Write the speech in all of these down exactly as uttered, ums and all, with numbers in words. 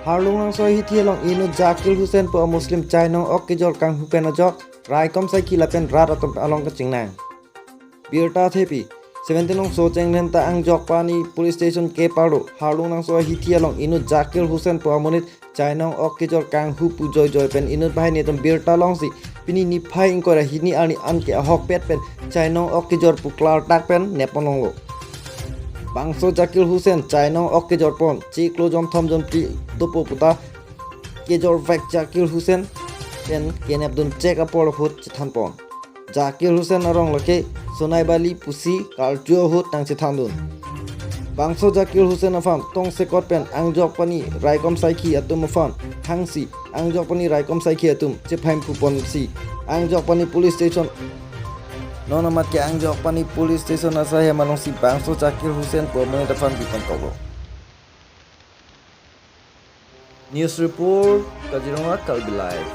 Harlung Nangso ahithi along inut Zakir Hussain pu a-Muslim chainong ok kejor kanghu pen ajok raikom saikhi lapen rat atum along kachingnang. Birta thepi, seventeen Nongso Chengdenta Angjokpani Police Station ke parlo Harlung Nangso ahithi along inut Zakir Hussain pu amonit chainong ok kejor kanghu pu joijoi pen inut banghini atum birta longsi pini niphai ingkoi ra hini arni anke ahokpet pen chainong ok kejor pu klardak pen neponlonglo. Bangso Zakir Hussain chainong ok kejor pon chiklo jom thom jom phli dopo puta kejor vek Zakir Hussain pen kenepdun chek apor ahut chethan pon. Zakir Hussain arong lake Sonai Bali pusi karju ahut nangchethandun. Bangso Zakir Hussain aphan tongsekot pen Angjokpani raikom saikhi atum aphan hangsi Angjokpani raikom saikhi atum chephaimphu ponsi Angjokpani Police Station, non amat ke Angjokpani Police Station asai hem alongsi bangso Zakir Hussain pu amonit aphan bipon toklo. News report, Kaziranga Karbi Live.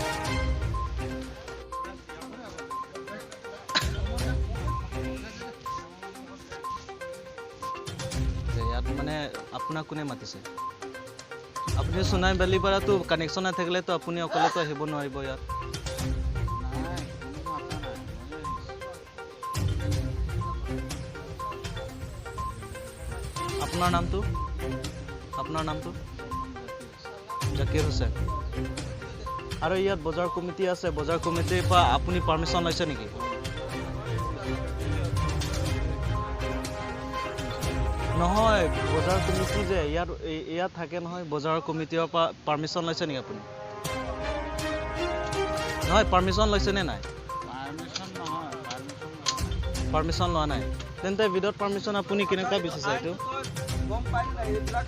যে ইয়াত মানে আপোনাক কোনে মাতিছে? আপুনি সোণাই ভেলী পৰাতো কানেকশ্যন নাথাকিলেতো আপুনি অকলেতো আহিব নোৱাৰিব ইয়াত। আপোনাৰ নামটো? আপোনাৰ নামটো? জাকিৰ হুছেইন। আৰু ইয়াত বজাৰ কমিটি আছে, বজাৰ কমিটিৰ পৰা আপুনি পাৰ্মিশ্যন লৈছে নেকি? নহয়, বজাৰ কমিটি যে ইয়াত, এই, ইয়াত থাকে নহয়, বজাৰ কমিটিৰ পৰা পাৰ্মিশ্যন লৈছে নেকি আপুনি? নহয়, পাৰ্মিশ্যন লৈছে নে নাই? পাৰ্মিশ্যন নহয়, পাৰ্মিশ্যন নহয়। পাৰ্মিশ্যন লোৱা নাই। তেন্তে উইদাউট পাৰ্মিশ্যন আপুনি কেনেকুৱা বিচিছে এইটো? গম পাই নাই, এইবিলাক